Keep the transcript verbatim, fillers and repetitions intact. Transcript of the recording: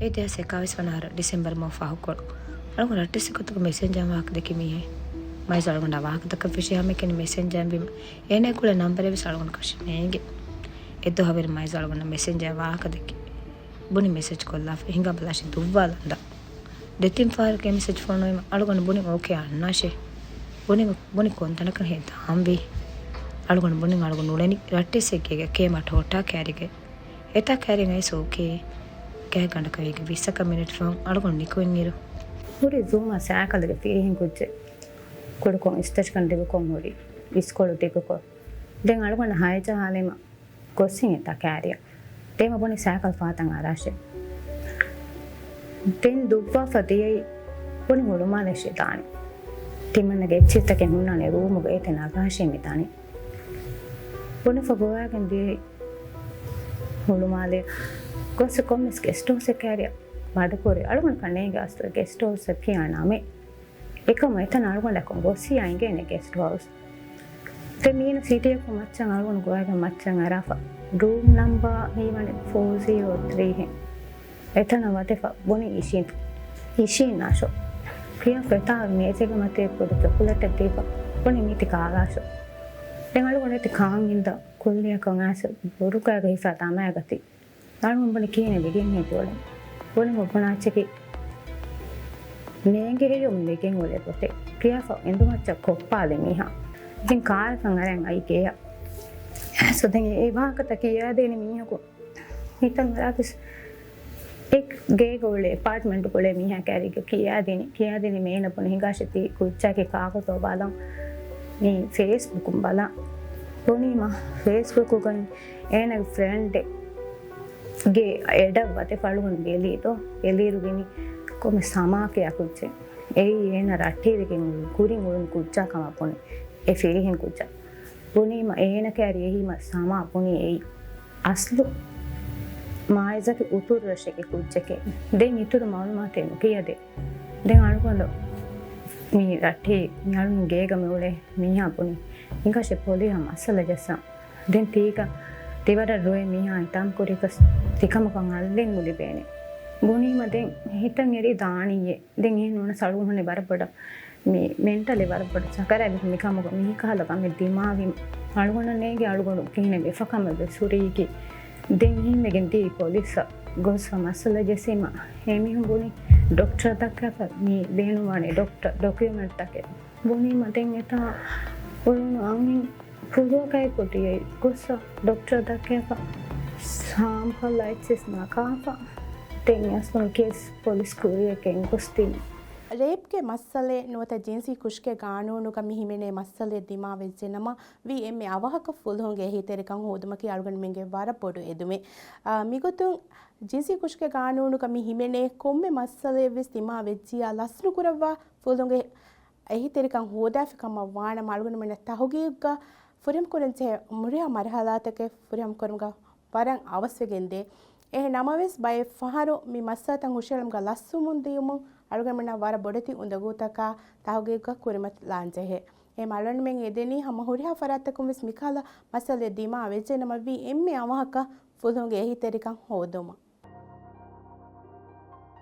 އެ ދެހާސް އެކާވީސް ވަނަ އަހަރު ޑިސެމްބަރު މަހު ފަހުކޮޅު އަޅުގަނޑު ރައްޓެއްސެއް ގޮތުގަ މެސެންޖާ ވާހަކަ ދެއްކި މީހެއް. މައިޒު އަޅުގަނޑާ ވާހަކަ ދައްކަން ފެށި ހަމައެކަނި މެސެންޖާ ވީމަ، އޭނާގެ ކުޅަ ނަންބަރެއް ވެސް އަޅުގަނޑު ކަށި ނޭނގެ. އެއްދުވަހު ވެރި މައިޒު އަޅުގަނޑަށް މެސެންޖާ ވާހަކަ ދެއްކި. ބުނި މެސެޖް ކޮށްލާފަ ހިނގާ ބަލާށި ދުއްވާލަން ދާ. ދެތިން ފަހަރަކަށް މެސެޖް ފޮނުވީމަ އަޅުގަނޑު ބުނި އޯކޭ އަންނާށޭ. ބުނި، ބުނި ކޮންތަނަކަށް ހޭ ދާންވީ؟ އަޅުގަނޑު ބުނި އަޅުގަނޑު އުޅެނީ ރައްޓެއްސެއްގޭގަ ކޭމާ ޓޯޓާ ކައިރިގަ. އެތާ ކައިރިން އައިސް އޯކޭ. ގާތް ގަނޑަކަށް ވީގެ ވިއްސަކަށް މިނެޓް ފަހުން އަޅުގަނޑު ނިކުތް އިރު. ހުރި ޒޫމާ ސައިކަލުގެ ފިރިހެން ކުއްޖެއް. ކުޑަކޮށް އިސްތަށިކަން ދިގުކޮށް ހުރި. އިސްކޮޅު ދިގުކޮށް. ދެން އަޅުގަނޑަށް ހައެއް ޖަހާލީމަ ގޮސް ހިނގިތާ ކައިރިއަށް. ދެމަ ބުނި ސައިކަލް ފަހަތަށް އަރާށޭ. ދެން ދުއްވާފަ ދިޔައީ ބުނި ހުޅުމާލެއް ޝިދާނި. ތިމަންނަގެ އެއްޗިހިތަކެއް ހުންނާނެ ރޫމުގަ އޭތެ ނަގާށޭ މިދާނީ. ބުނިފަ ގޮވާގެން ދިޔައީ ހުޅުމާލެއަށް. ގޮސް ކޮންމެސް ގެސްޓް ހައުސެއް ކައިރިއަށް ބަޑުކުރި. އަޅުގަނޑަކަށް ނޭނގެ އަސްލު ގެސްޓް ހައުސް ފިޔާ ނަމެއް. އެކަމަށް އެތަނަށް އަޅުގަނޑަކުން ގޮސް ހިޔާ އިނގޭނެ ގެސްޓް ހައުސް. ދެން މީނަ ސިޓީއަކު މައްޗަށް އަޅުގަނޑު ގޮވާގެން މައްޗަށް އަރާފަ. ރޫމް ނަމްބާ ހީވަނީ ފޯ ޒީރޯ ތްރީ ހެން. އެތަނަށް ވަދެފަ ބުނި އިށީން، އިށީންނާށޯ. ކިޔާފަ އެތާ މޭޒެއްގެ މަތި ކުޑަ ޗޮކުލެޓެއް ދީފަ ބުނި މީތި ކާލާށޯ. ދެން އަޅުގަނޑު އެތި ކާން އިންދާ ކުއްލިއަކަށް އައިސް ބުރުގާގެ ހިފާ ދަމައިގަތީ. އަޅުގަނޑު ބުނި ކިހިނެއް ވެގެންހޭ ތިއުޅެން. ބުނި މުބުނާއްޗަކީ ނޭނގެ ހެޔޮ މި ވެގެން އުޅޭ ގޮތެއް. ކިޔާފަ އެނދުމައްޗަށް ކޮއްޕާލި މީހާ. ދެން ކާރަކަށް އަރަން އައި ގެޔަށް. ސޯ ދެން އެ ވާހަކަތައް ކިޔާދޭނެ މީހަކު ހިތަށް އަރާތިސް އެ ގޭގަ އުޅޭ އެޕާޓްމަންޓު ކުޅޭ މީހާ ކައިރީގަ ކިޔާދިނީ. ކިޔާދިނީ މޭނަ ބުނި ހިނގާށޭ ތީ ކުއްޖާގެ ކާކުތޯ ބަލަން. މީ ފޭސްބުކުން ބަލަން. ބުނީމަ ފޭސްބުކުގައި އޭނަގެ ފްރެންޑެއް ގެ އެޑަށް ވަދެފަ އަޅުގަނޑު ބެލީތޯ. ބެލިއިރު ގިނި ކޮންމެ ސަމާކެއާ ކުއްޖެއް. އެއީ އޭނަ ރައްޓެހިވެގެން ކުރިން އުޅުނު ކުއްޖާ ކަމަށް ބުނި. އެ ފިރިހެން ކުއްޖާ. ބުނީމަ އޭނަ ކައިރި އެހީމަ ސަމާ ބުނީ އެއީ އަސްލު މާއިޒަކީ އުތުރު ރަށެއްގެ ކުއްޖެކޭ. ދެން އިތުރު މައުލޫމާތެއް ނުކިޔަދޭ. ދެން އަޅުގަނޑު މި ރައްޓެހި މި އަޅުގަނޑު ގޭގަ މި އުޅޭ މީހާ ބުނި ހިނގާށޭ ޕޮލިހަށް މައްސަލަ ޖައްސަން. ދެން ތީގަ ތިވަރަށް ރޮއެ މީހާ ހިތާމަ ކުރިކަސް ތިކަމަކަށް އައްލެއް ނުލިބޭނެ. ބުނީމަ ދެން ހިތަށް އެރި ދާނިއްޔޭ. ދެން އެހެން ނޫނަސް އަޅުގަނޑު ވަނީ ވަރަށް ބޮޑަށް މި މެންޓަލީ ވަރަށް ބޮޑަށް ސަކަރާތްވެފަ މިކަމުގަ މި ކަހަލަ ކަމެއް ދިމާވީމަ އަޅުގަނޑަށް ނޭނގެ އަޅުގަނޑު ކިހިނެއް ވެފަ ކަމެއް ވެސް ހުރީކީ. ދެން އެހެންވެގެން ދިޔައީ ޕޮލިސްއަށް ގޮސްފަ މައްސަލަ ޖެއްސީމަ އެމީހުން ބުނީ ޑޮކްޓަރަށް ދައްކާފަ މި ބޭނުންވާނެ ޑޮކްޓަރ ޑޮކިއުމެންޓްތަކެއް. ބުނީމަ ދެން އެތާ އުޅުނު އަންހެން ފުލުވަކައި ކުދިޔައި ގޮސް ޑޮކްޓަރަށް ދައްކާފަ ސާމްޕަލް އައިސް ނަގާފަ ދެން އަސްލު ކޭސް ޕޮލިސް ކުރިޔަކަށް ގޮސްދިނީ. ރޭޕްގެ މައްސަލައެއް ނުވަތަ ޖިންސީ ކުށްގެ ގާނޫނުގަ މި ހިމެނޭ މައްސަލައެއް ދިމާވެއްޖެ ނަމަ، ވީ އެންމެ އަވަހަކަށް ފުލުހުންގެ އެހީތެރިކަން ހޯދުމަކީ އަޅުގަނޑުމެންގެ ވަރަށް ބޮޑު އެދުމެއް. އާ، މިގޮތުން ޖިންސީ ކުށްގެ ގާނޫނުގަ މި ހިމެނޭ ކޮންމެ މައްސަލައެއްވެސް ދިމާވެއްޖިއްޔާ ލަސްނުކުރައްވާ ފުލުހުންގެ އެހީތެރިކަން ހޯދާފި ކަމަށް ވާނަމަ އަޅުގަނޑުމެންނަށް ތަހުގީގުގަ ފުރިހަމަކުރަންޖެހޭ ހުރިހާ މަރުހަލާތަކެއް ފުރިހަމަކުރުމުގަ ވަރަށް އަވަސްވެގެންދޭ. އެހެން ނަމަވެސް، ބައެއް ފަހަރު މި މައްސަލަތައް ހުށަހެޅުމުގަ ލަސްވުމުން ދިޔުމުން އަޅުގަނޑުމެންނަށް ވަރަށް ބޮޑެތި އުނދަގޫތަކާ ތަހުގީގުގަ ކުރިމަތިލާންޖެހޭ. އެހެން އަޅުގަނޑުމެން އެދެނީ ހަމަ ހުރިހާ ފަރާތްތަކުން ވެސް މިކަހަލަ މައްސަލައެއް ދިމާވެއްޖެ ނަމަ، ވީ އެންމެ އަވަހަކަށް ފުލުހުންގެ އެހީތެރިކަން ހޯދުމަށް.